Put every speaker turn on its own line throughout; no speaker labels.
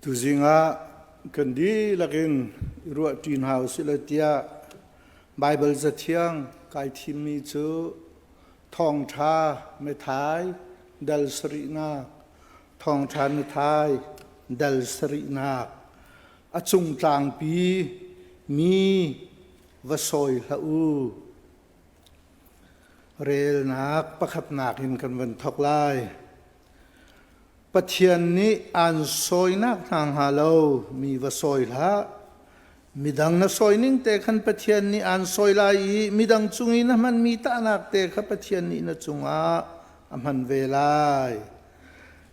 Tuzing ah kan dihlak in i ruahṭi hna usih law tiah Baibal Cathiang kai thimmi cu Thawngṭha Matthai dal sarihnak, Thawngṭha Matthai dal sarihnak, a cung tlangpi mi va sawi hlah u. Relnak pakhatnak in kan van thawk lai. Pathian nih aan sawinak hna hnga lo mi va sawi hlah. Midang na sawi ning te khan Pathian nih aan sawi lai i midang cung i na hmanmi tahnak te kha Pathian nih na cungah a hman ve lai.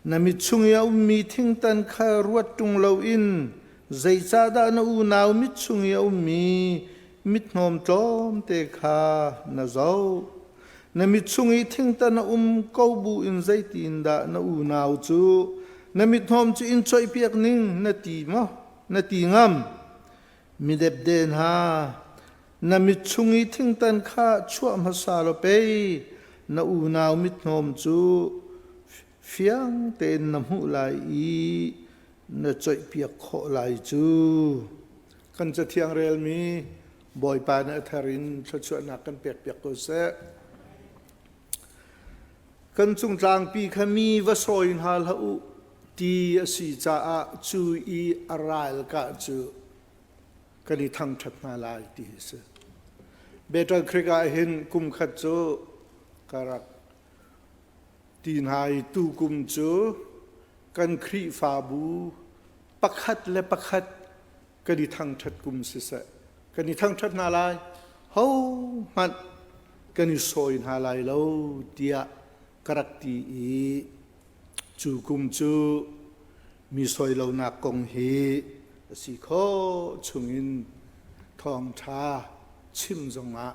Na mit chung i a ummi thingtan kha ruat ṭung loin zeicahdah na unau mit chung i a ummi mithnawm tlawmte kha na zoh? Na mit chung i thingtan a um ko bu in zeitindah na unau cu na mithnawm cu in coihpiak ning na ti maw? Na ti ngam. Mi depde hna, na mit chung i thingtan kha chuah hmasa law pei na unau mithnawm cu fiang tein na hmuh lai i na coihpiak khawh lai cu. Kan Cathiang relmi Bawipa nih a thar in thluachuahnak kan pekpiak ko seh. Kan cung tlangpi kha mi va sawi hna hlah u ti a si caah cu i a ralkah cu kan i thangṭhat hna lai ti hi si. Battle Creek ah hin kum khat cu ka rak ti hna i tukum cu kan Khrihfabu pakhat le pakhat kan i thangṭhat kum siseh kan i thangṭhat hna lai hohmanh kan i sawi hna lai lo tiah ka rak ti i cu kum cu mi sawi lonak kong hi a si khawh chungin thawngṭha chim zongah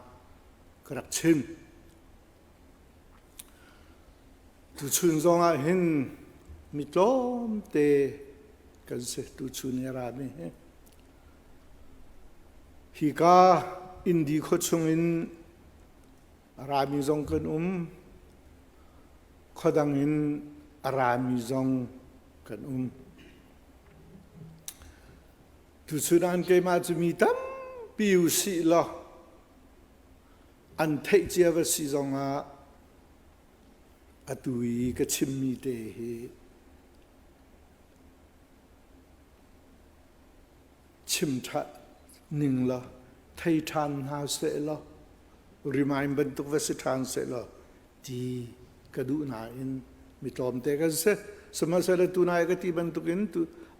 ka rak chim. Tuchun zongah hin mi tlawmte kan si tuchun i a rami hi. Hika Indi khua chungin a rami zong kan um. Khuadang in a rami zong kan um. Tuchun ah keimah cu mi tampi usih law an theih cia va si zongah atu i ka chimmi te hi chim ṭha ning law thei ṭhan hna seh law remind bantuk va si ṭhan seh law ti ka duh nain mi tlawmte kan si. Sihmanhsehlaw tunai ka ti bantukin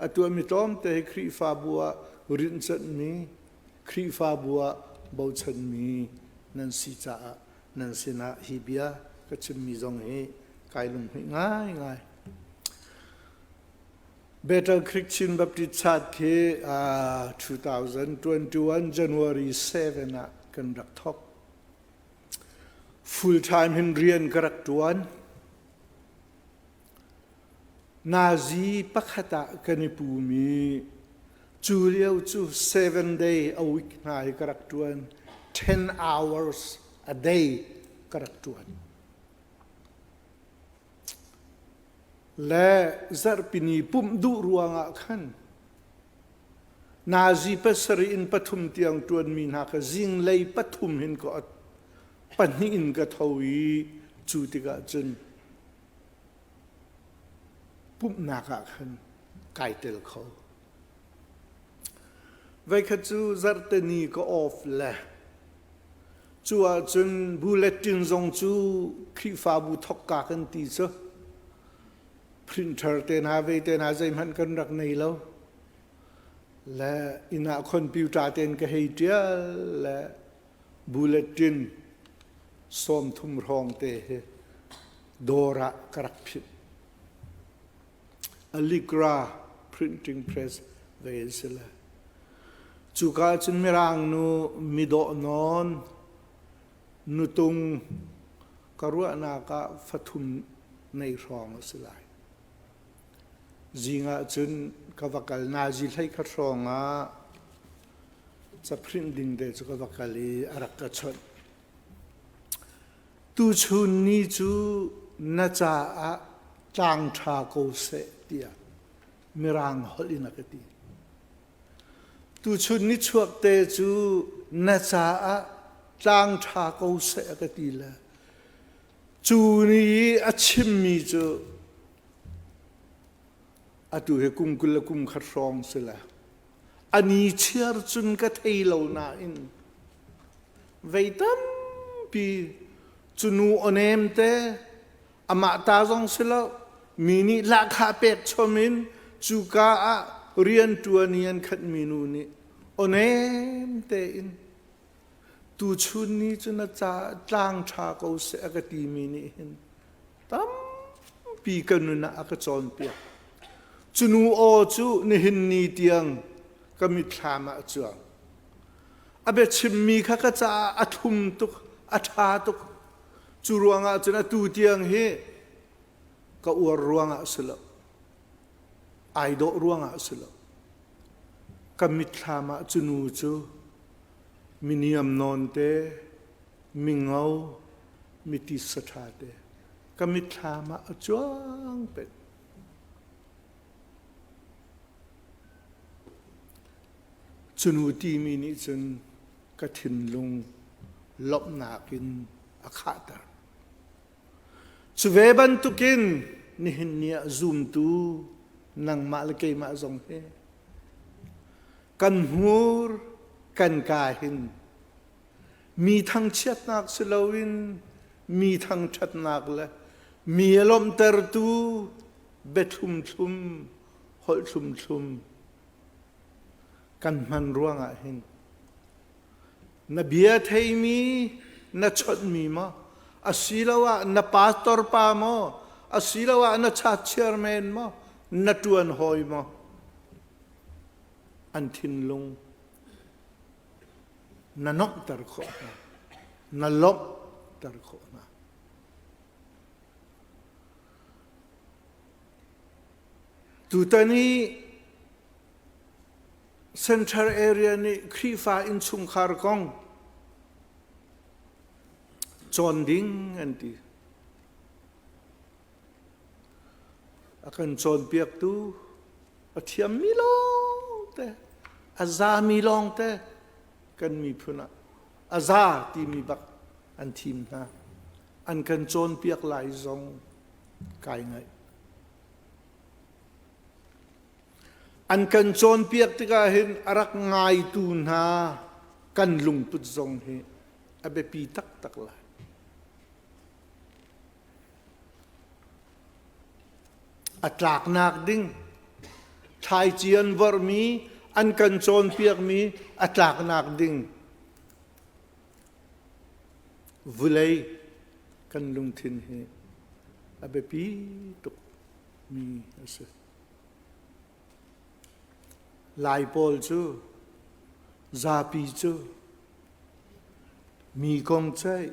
atu ah mi tlawmte hi Khrihfabu ah rinhcanhmi Khrihfabu ah bochanmi nan si caah nan sinah hi bia ka chimmi zong hi kai lunghmuih ngaingai. Battle Creek Chin Baptist Church khi 2021 January 7 ah kan rak thawk. Full time hin rian ka rak ṭuan. Nazi pakhat ah kan i pumi cu lio cu 7 day a week hna hi ka rak ṭuan. 10 hours a day ka rak ṭuan. Le zarhpini pumh duh ruangah khan nazi pasarih in pathum tiang ṭuanmi hna kha zinglei pathum hin ka pahnih in ka tho i cu tikah cun pumhnak ah khan kai tel kho. Voikhat cu zarhteni ka off le cu ahcun bulletin zong cu Khrihfabu thokka kan ti cu printer te hna vei te hna zeihmanh kan rak nei lo. Le inn ah computer tein ka hei ṭial le bulletin 30 hrawng te hi dawr ah ka rak phit. Allegra printing press ve an si le. Cuka cun Mirang nu midawh nawn nutung ka ruahnak ah fathum nei hrawng a si lai. Zing ah cun ka va kal nazi hlei khat hrawng ah ca print ding te cu ka va kal i a rak ka chawnh. Tuchun ni cu na caah tlang ṭha ko seh tiah. Mirang holh in a ka ti. Tuchun nichuak te cu na caah tlang ṭha ko seh a ka ti le cu ni i a chimmi cu atu hi kum 20 le kum khat hrawng si le a ni chiar cun ka thei lo nain vei tampi cu nu awnem te amah ta zong si lo mi nih lahkhah pek chom in cuka ah rian ṭuan i an khatmi nu nih awnem tein tuchun ni cu na ca tlang ṭha ko seh a ka timi nih hin tampi ka nun ah a ka cawnpiak. Cu nu aw cu nihin ni tiang ka mitthlam ah a cuang. A biachimmi kha ka caah a thlum tuk, a ṭha tuk. Cu ruangah cun atu tiang hi ka uar ruangah a si lo. Ai dawh ruangah a si lo. Ka mitthlam ah cu nu cu miniam nawn te, mingo, mitisa ṭha te ka mitthlam ah a cuang peng. Cu nu timi nih cun ka thinlung lawmhnak in a khahter. Cu ve bantukin nihin ni ah zumtu nangmah le keimah zong hi kan hmur kan ka hin mi thangchiatnak si loin mi thangṭhatnak le mi a lawmhtertu biathlum thlum holh thlum thlum kan hman ruangah hin na bia theimi na chawnhmi maw asiloah na pastor pa maw asiloah na church chairman maw na ṭuan hawi maw an thinlung na nomhter khawh hna na lawmhter khawh hna tutan i Central area nih Khrihfa innchungkhar kong cawn ding an ti. A kan cawnpiaktu a thiammi lawngte, a zami lawngte kan miphun ah a za timi bak an thim hna. An kan cawnpiak lai zong kai ngaih. An kan cawnpiak tikah hin a rak ngaitu hna kan lungput zong hi a biapi taktak lai. A tlaknak ding thlaici an vorhmi an kan cawnpiakmi a tlaknak ding vulei kan lungthin hi a biapi tuk mi a si. Lai pawl cu zapi cu mi kong ceih,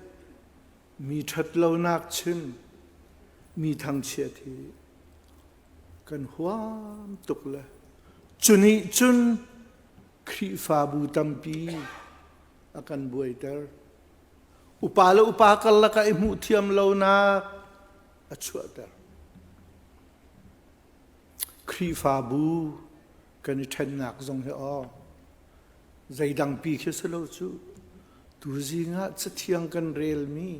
mi ṭhatlonak chim, mi thangchiat hi kan huam tuk le cu nih cun Khrihfabu tampi a kan buaiter. Upa le upa karlak ah i hmuh thiam lonak a chuahter. Khrihfabu kan i ṭhennak zong hi aw zeidangpi khi si lo cu tuzing ah cathiang kan relmi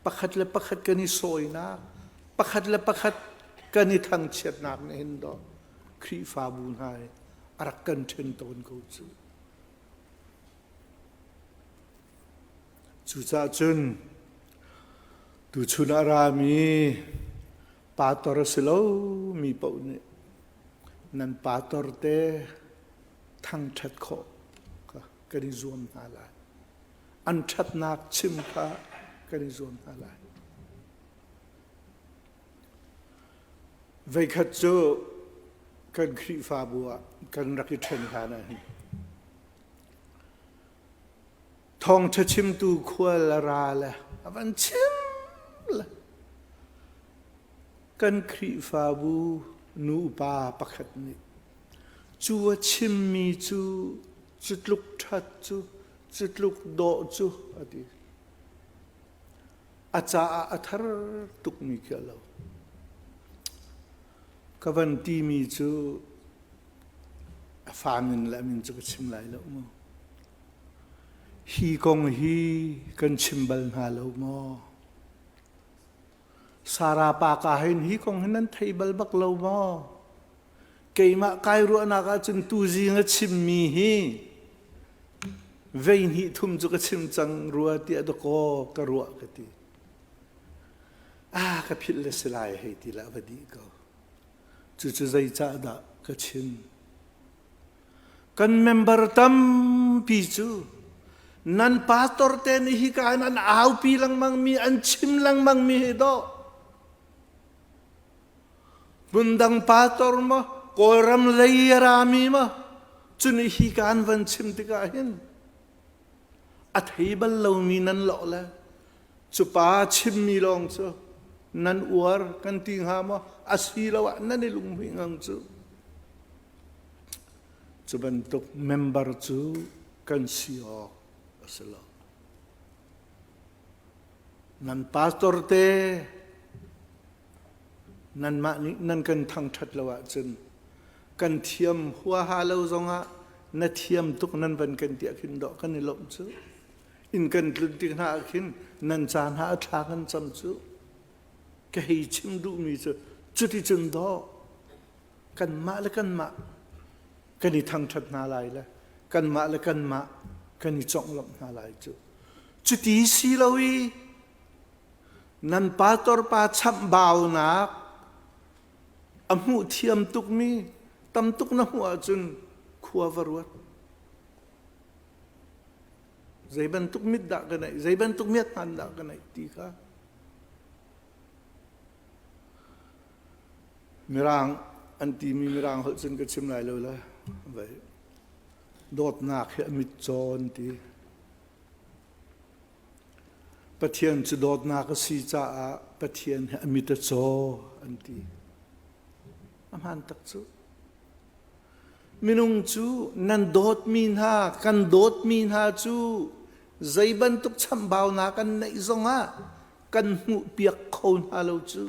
pakhat le pakhat kan i sawinak pakhat le pakhat kan i thangchiatnak nih hin dawh Khrihfabu hna hi a rak kan ṭhen tawn ko cu. Cucaah cun tuchun a rami pastor a si lomi paoh nih nan pastor te thangṭhat khawh kha kan i zuam hna lai. An ṭhatnak chim kha kan i zuam hna lai. Voikhat cu kan Khrihfabu ah kan rak i ṭhen hlan ah hin Thawngṭha chimtu khual a ra le a van chim le kan Khrihfabu nu upa pakhat nih cu a chimmi cu cu tluk ṭhat cu cu tluk dawh cu a ti. A caah a thar tukmi khi a lo. Ka van timi cu a fa min le a min cu ka chim lai lo mu. Hi kong hi kan chim bal hna lo maw? Sarah pa ka hin hi kong hi nan thei bal bak lo maw? Keimah kai ruahnak ahcun tuzing a chimmi hi vei hnih thum cu ka chim cang rua tiah dakaw ka ruah ka ti. Ah ka philh le si lai hei ti la va dih ko. Cucu zeicah dah ka chim? Kan member tampi cu nan pastor te nih hika in an aupi lengmang mi an chim lengmang mi hi dawh hmundang pastor maw Kawlram lei a rami maw cun hika an van chim tikah hin a thei bal lomi nan lawh le cu pa chimmi lawng cu nan uar kan ti hnga maw asiloah nan i lunghmuih ngang cu Cu bantuk member cu kan si awk a si lo. Nan pastor te nanmah nih nan kan thangṭhat lo ahcun kan thiam huaha lo zongah na thiam tuk nan van kan tiah khin dawh kan i lawmh cu. Inn kan tlun tik hna ah khin nan ca hna a thla kan cam cu. Ka hei chim duhmi cu cuticun dawh kanmah le kanmah kan i thangṭhat hna lai le kanmah le kanmah kan i conglawmh hna lai cu. Cuti si lo i nan pastor pa chamhbaunak a hmuh thiam tukmi tam tuk na hmuh ahcun khua va ruat. Zei bantuk mit dah ka neih, zei bantuk miat hman dah ka neih ti kha Mirang an timi Mirang holh cun ka chim lai lo la. Vai dawtnak hi a mitcaw an ti. Pathian cu dawtnak a si caah Pathian hi a mit a caw an ti. A hmaan tak cu. Minung cu nan dawtmi hna, kan dawtmi hna cu zei bantuk chamhbaunak an neih zongah kan hmuhpiak kho hna lo cu.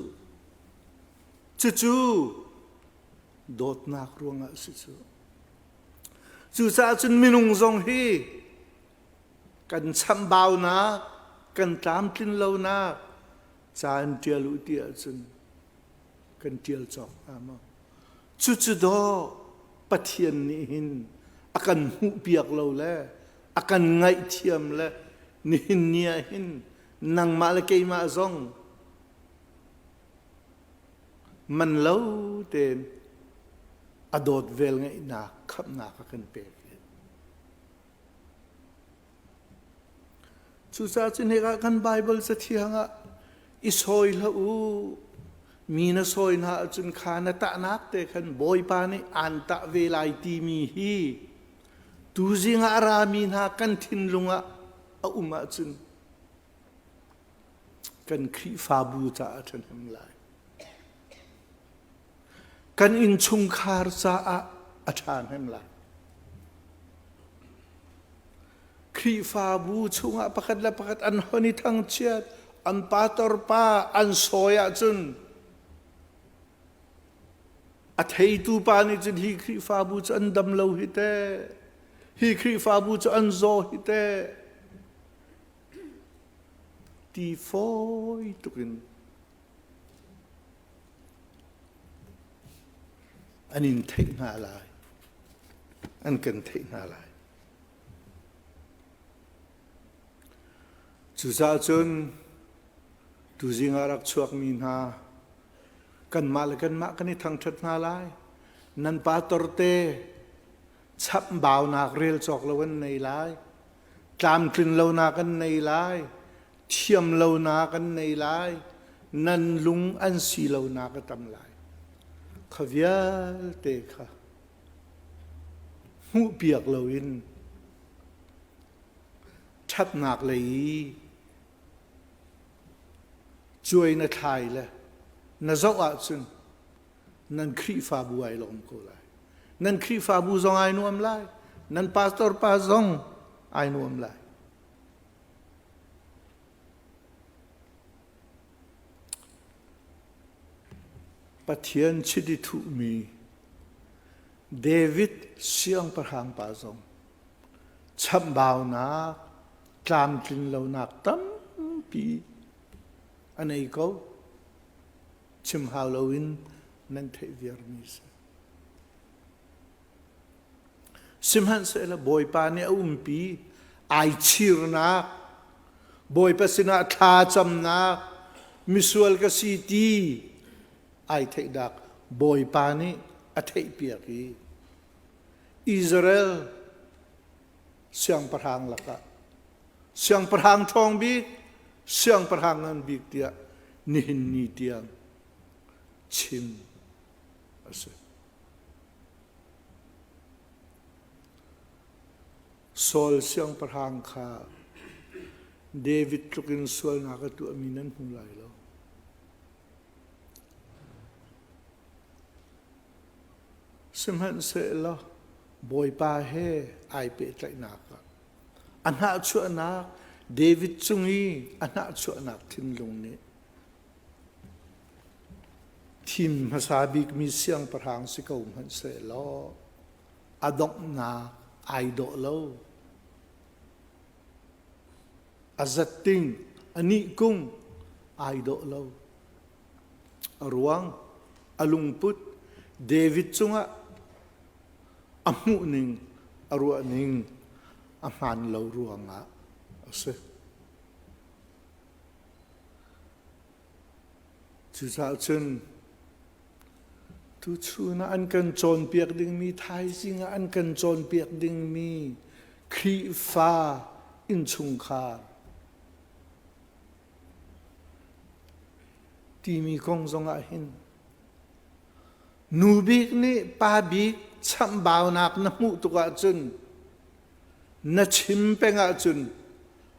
Cucu dawtnak ruangah a si cu. Cucaah cun minung zong hi kan chamhbaunak, kan tlamtlin lonak ca in ṭial u ti ahcun kan ṭial cawk hnga maw? Cucu dawh Pathian nih hin a kan hmuhpiak lo le a kan ngaihthiam le nihin ni ah hin nangmah le keimah zong man lo tein a dawt vel ngeihnak khamhnak a kan pek. Cucaah cun hika kan Baibal cathiang ah i sawi hlah u. Mi na sawi hna ahcun kha na tahnak te khan Bawipa nih aan tah ve lai timi hi tuzing ah a rami hna kan thinlung ah a um ahcun kan Khrihfabu caah a ṭhahnem lai. Kan innchungkhar caah a ṭhahnem lai. Khrihfabu chungah pakhat le pakhat an hon i thangchiat, an pastor pa an sawi ahcun a theitu pa nih cun hi Khrihfabu cu an dam lo hi teh, hi Khrihfabu cu an zaw hi teh, ti fawi tuk in an in theih hna lai an kan theih hna lai cucaah cun tuzing ah rak chuakmi hna kanmah le kanmah kan i thangṭhat hna lai nan pa torte chapbaunak rel cawk lo an nei lai tlamtlin lonak an nei lai thiam lonak an nei lai nan lung an si lonak a tam lai kha vialte kha hmuhpiak loin ṭhatnak lei i cuai na thlai le na zoh ahcun nan Khrihfabu ai lawm ko lai. Nan Khrihfabu zong ai nuam lai. Nan pastor pa zong ai nuam lai. Pathian chiti thuhmi David siangpahrang pa zong chamhbaunak, tlamtlin lonak tampi a nei ko. Chim hau loin nan theih viarmi si. Sihmanhsehlaw Bawipa nih a umpi, ai chirnak, Bawipa sinah thla camnak, misual ka si ti ai theihnak Bawipa nih a theihpiak i Israel siangpahrang lakah siangpahrang ṭhawng bik, siangpahrang ngan bik tiah nihin ni tiang chim a si. Saul siangpahrang kha David tluk in sualnak a tuahmi nan hmu lai lo. Sihmanhsehlaw Bawipa he ai pehtlaihnak ah a hnahchuahnak David cung i a hnahchuahnak thinlung nih Thim hmasa bikmi siangpahrang si ko hmanhsehlaw a donghnak ai dawh lo. A zatting, a nihkung ai dawh lo. A ruang, a lungput David cungah a hmuhning, a ruahning a hmaan lo ruangah a si. Cucaah cun tuchun ah an kan cawnpiak dingmi, thaizing ah an kan cawnpiak dingmi Khrihfa innchungkhar timi kong zongah hin nu bik nih pa bik chamhbaunak na hmuh tuk ahcun na chim peng ahcun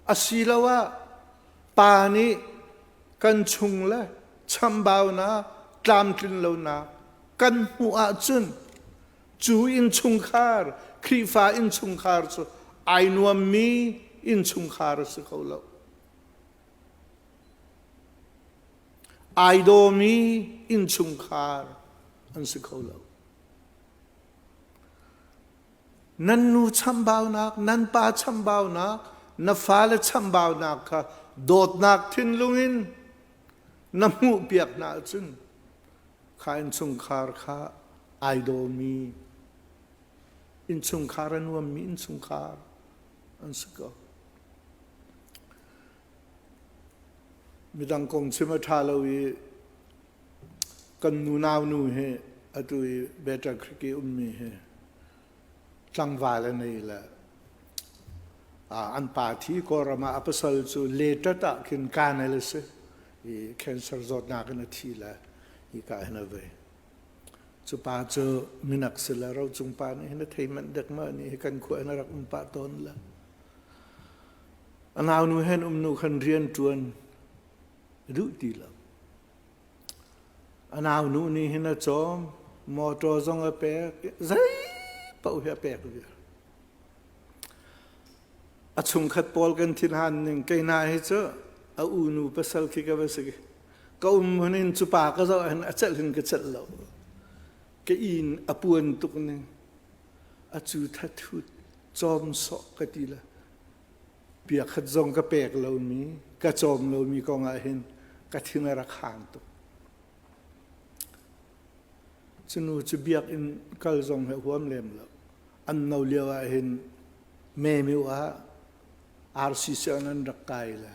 asiloah pa nih kan chung le chambaunak tlamtlin lonak kan hmuh ahcun cu innchungkhar Khrihfa innchungkhar cu ai nuammi innchungkhar a si kho lo. Ai dawmi innchungkhar an si kho lo. Nan nu chambaunak, nan pa chambaunak, na fale chambaunak kha dawtnak thinlung in na hmuhpiak hna ahcun kha innchungkhar kha ai dawmi innchungkhar a nuammi innchungkhar an si ko. Midang kong chim a ṭha lo i kan nu nau nu hi atu i Better Creek i ummi hi tlangval a nei le an pa thi Kawlram ah a pasal cu letat ah khin kanel a si i cancer zawtnak in a thi le hi ka hin a vei. Cu pa cu minak si le rocung pa nih hin a thei manh dek ma nih hi kan khua in a rak um pah tawn le a naunu hen um nu khan rian ṭuan duh ti lo. A naunu nih hin a cawm, motor zong a pek, zei paoh hi a pek viar. A chungkhat pawl kan thinhan ning kei hna hi cu a unu pasal khi ka va si. Ka um hun in cu pa ka zoh hin a celh hin ka celh lo. Ka inn a puan tuk ning a cu thathut cawm sawh ka ti le Piakhat zong ka pek lomi, ka cawm lomi kong ah hin ka thin a rak hang tuk. Cunu cu biakinn kal zong he huam lem lo. An no lio ah hin memiu ah RCC an rak kai le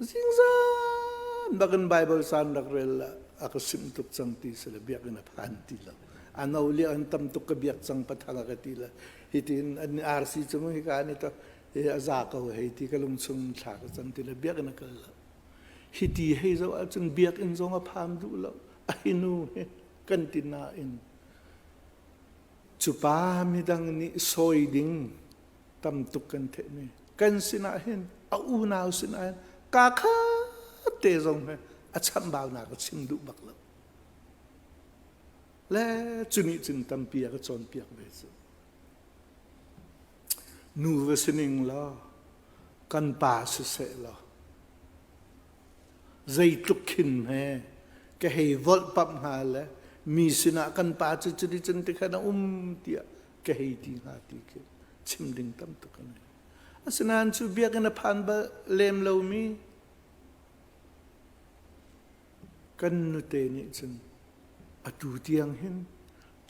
zingzan bakin Bible san rak rel la a ka sim tuk cang ti sile biakinn a phan ti lo. A no lio an tam tuk ka biak cang pathang a ka ti le hitin an RC cu hi ka ni to hi a za ko hei ti ka lungchung thla ka cam ti le biakinn a kal lo. Hiti hei zoh ahcun biakinn zong a phan duh lo. A hi nu hi kan ti nain cu pa midang nih sawi ding tam tuk kan theihmi kan sinah hin a unau sinah hin ka khat te zong he a chambaunak a chim duh bak lo. Le cu nih cun tampi a ka cawnpiak ve cu. Nu va si ning law kan pa siseh law zeitluk khin he Ka hei volhpamh hnga le mi sinah kan pa cu cuti cun tikhan a um tiah ka hei ti hnga ti khi chim ding tam tuk an ngei. Asinain cu biakinn a phan bal lem lomi kan nute nih cun atu tiang hin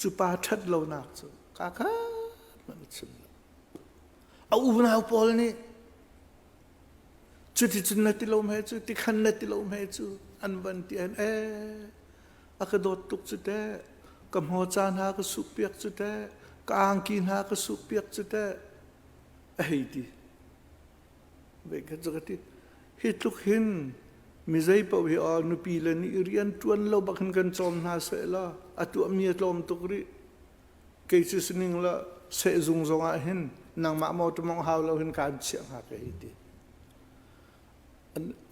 cu pa ṭhat lonak cu ka kha hmanh a chim lo. A unau pawl nih cuticun na ti lo hme cu tikhan na ti lo hme cu an van ti an ee a ka dawt tuk cu teh ka hmawca hna ka suk piak cu teh ka angki hna ka suk piak cu teh a hei ti ve kha cu ka ti hi tluk hin mi zei paoh hi aw nupi le nih rian ṭuan lo bak hin kan cawm hna seh law a tuahmi a tlawm tuk rih kei cu sining la sehzung zong ah hin nangmah maw tumong hau lo hin kaan chiah hnga ka hei ti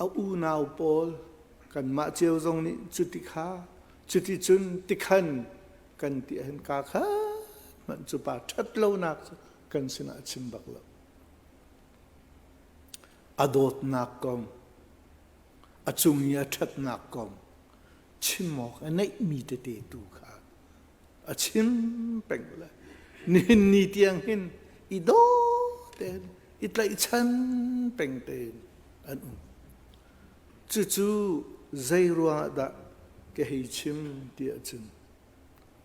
a unau pawl kanmah cio zong nih cuti kha cuti cun tikhan kan ti hin ka kha hmanh cu pa ṭhat lonak cu kan sinah chim bak lo a dawtnak kong a cung i a ṭhatnak kong chim awk a neihmi tete tu kha a chim peng le nihin ni tiang hin i daw tein i tlaihchan peng tein an um. Cucu zei ruangah dah ka hei chim ti ahcun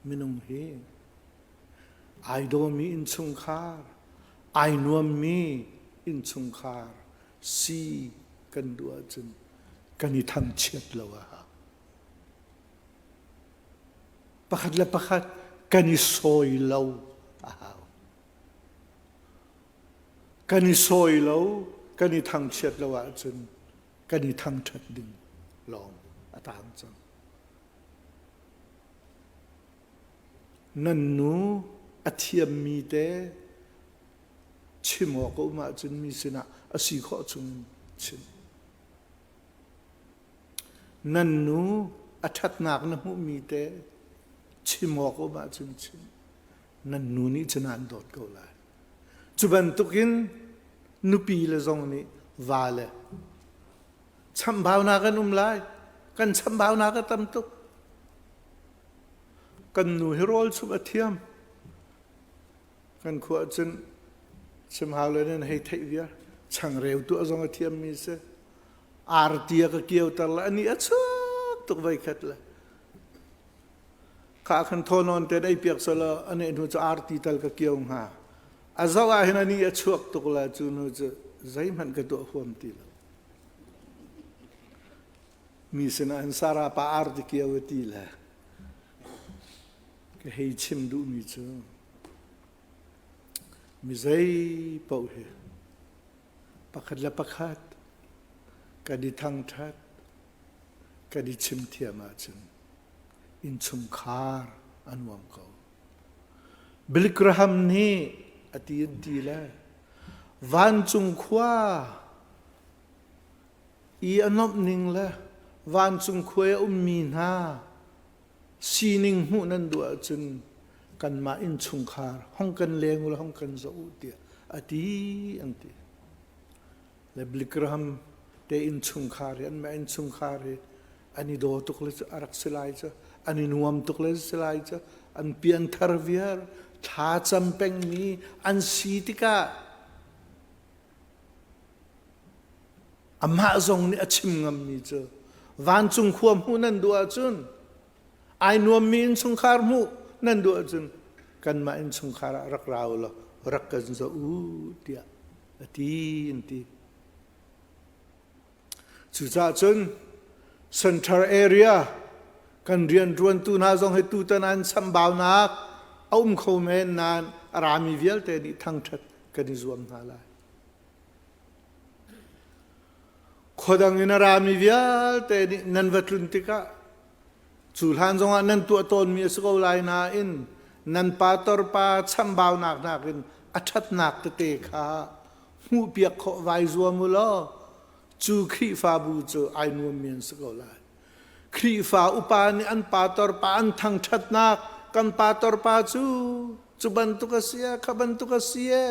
minung hi ai dawmi innchungkhar, ai nuammi innchungkhar si kan duh ahcun kan i thangchiat lo a hau. Pakhat le pakhat kan i sawi lo a hau. Kan i sawi lo, kan i thangchiat lo ahcun kan i thangṭhat ding lawng a tang cang. Nan nu a thiammi te chim awk a um ahcun mi sinah a si khawh chung chim. Nan nu a ṭhatnak na hmuhmi te chim awk um ahcun chim. Nan nu nih cun an dawt ko lai. Cu bantukin nupi le zong nih va le chamhbaunak an um lai. Kan chamhbaunak a tam tuk. Kan nu hi rawl chumh a thiam. Kan khua cun chim hau le nan hei theih viar. Changreu tuah zong a thiammi si. Arti a ka kioter le ani a chuak tuk voi khat le kha khan thaw te ei piak sala ane hnu cu arti tal ka kio hnga a zoh ah hin ani a chuak tuk la cu nu cu zeihmanh ka tuah huam ti lo mi sinah hin sara pa arti kio ti le ka hei chim duhmi cu mi zei paoh hi Pakhat le pakhat kan i thangṭhat, kan i chimthiam ahcun innchungkhar a nuam ko. Billy Graham nih a ti in ti le vancung khua i a nuamh ning le vancung khua i a ummi hna sining hmuh nan duh ahcun kanmah innchungkhar hong kan leng u hong kan zoh u tiah a ti an ti. Le Billy Graham te innchungkhar hi anmah innchungkhar hi an i daw tuk le a rak si lai cu an i nuam tuk le si lai cu an pianthar viar thla cam pengmi an si tikah Amah zong nih a chim ngammi cu vancung khua hmuh nan duh ahcun ai nuammi innchungkhar hmuh nan duh ahcun kanmah innchungkhar ah rak ra u law rak kan zoh u tiah a ti an ti. Cucaah cun central area kan rianṭuantu hna zong hi tutan an chambaunak a um kho men nain a rami vialte nih thangṭhat kan i zuam hna lai. Khuadang in a rami vialte nih nan va tlun tikah cu hlan zongah nan tuah tawnmi a si ko lai nain nan pastor pa chambaunak nakin a ṭhatnak tete kha hmuhpiak khawh vai zuam u law cu Khrihfabu cu ai nuammi an si ko lai. Khrihfa upa nih an pastor pa an thangṭhatnak kan pastor pa cu cu bantuk a si e kha bantuk a si e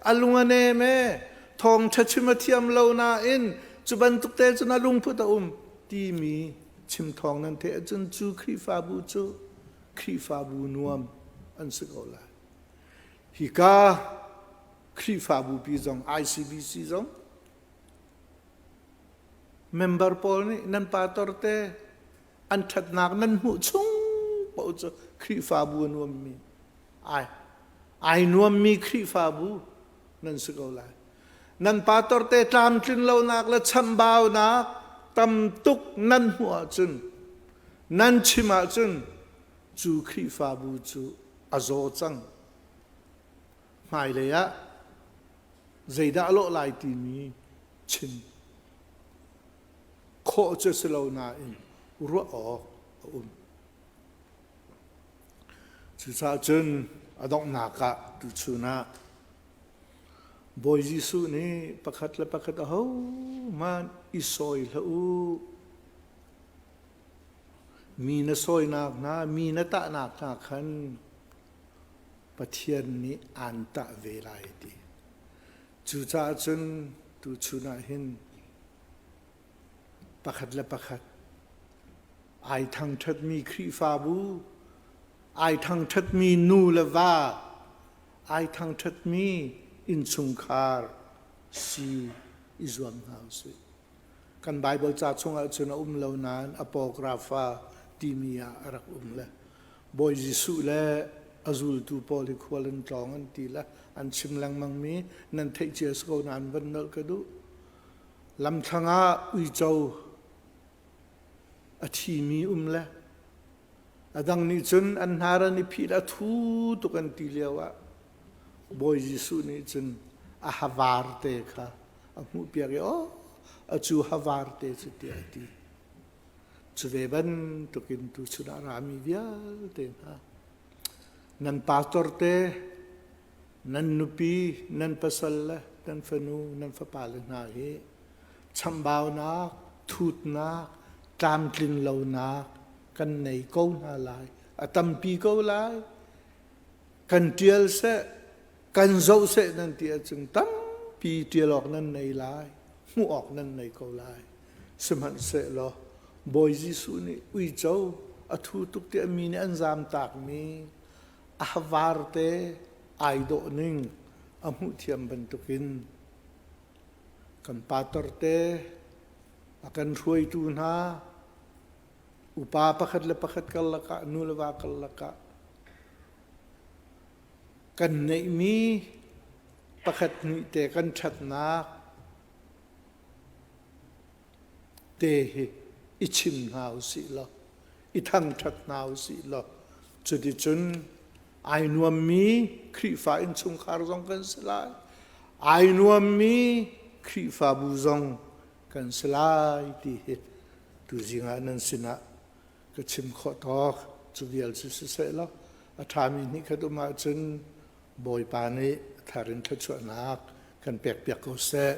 a lung a nem e thawngṭha chim a thiam lo nain cu bantuk te cun a lungput a um timi chim thawng nan theih ahcun cu Khrihfabu cu Khrihfabu nuam an si ko lai. Hika Khrihfabu pi zong ICBC zong member pawl nih nan pastor te an ṭhatnak nan hmuh chung paoh cu Khrihfabu a nuammi ai ai nuammi Khrihfabu nan si ko lai. Nan pastor te tlamtlin lonak le chambaunak tam tuk nan hmuh ahcun nan chim ahcun cu Khrihfabu cu a zaw cang. Hmailei ah zeidah a lawh lai timi chim khawh cu si lo nain ruah awk a um. Cucaah cun a donghnak ah tuchun ah Bawi Jesuh nih pakhat le pakhat ahohmanh i sawi hlah u. Mi na sawinak hna, mi na tahnak hna khan Pathian nih aan tah ve lai ti. Cucaah cun tuchun ah hin pakhat le pakhat ai thangṭhatmi Khrihfabu, ai thangṭhatmi nu le va, ai thangṭhatmi innchungkhar si i zuam hna usih. Kan Baibal ca chungah cun a um lo nain Apocrypha timi ah a rak um le Bawi Jesuh le a zultu pawl hi khual an tlawng an ti le an chim lengmangmi nan theih cia si ko nain van nolh ka duh. Lamthlang ah uico a thimi um le a dang nih cun an hnar an i phih le a thu tuk an ti lio ah Bawi Jesuh nih cun a havar te kha a hmuhpiak i aw a cu havar te cu tiah a ti. Cu ve bantukin tuchun ah a rami vialte hna nan pastor te nan nupi nan pasal le nan fanu nan fapale hna hi chambaunak thutnak tlamtlin lonak kan nei ko hna lai a tampi ko lai kan ṭial seh kan zoh seh nan ti ahcun tampi ṭial awk nan nei lai hmuh awk nan nei ko lai Sihmanhsehlaw Bawi Jesuh nih uico a thu tuk tiah mi nih an zamtakmi a varte ai dawh ning a hmuh thiam bantukin kan pastor te a kan hruaitu hna upa pakhat le pakhat karlak ah nu le va karlak ah kan neihmi pakhat hnih te kan ṭhatnak te hi i chim hna usih law i thangṭhat hna usih law cuticun ai nuammi Khrihfa innchungkhar zong kan si lai ai nuammi Khrihfabu zong kan si lai ti hi tuzing ah nan sinah ka chim khawh tawk cu vial cu siseh law a ṭhami hnih khat um ahcun Bawipa nih thar in thluachuahnak kan pekpiak ko seh.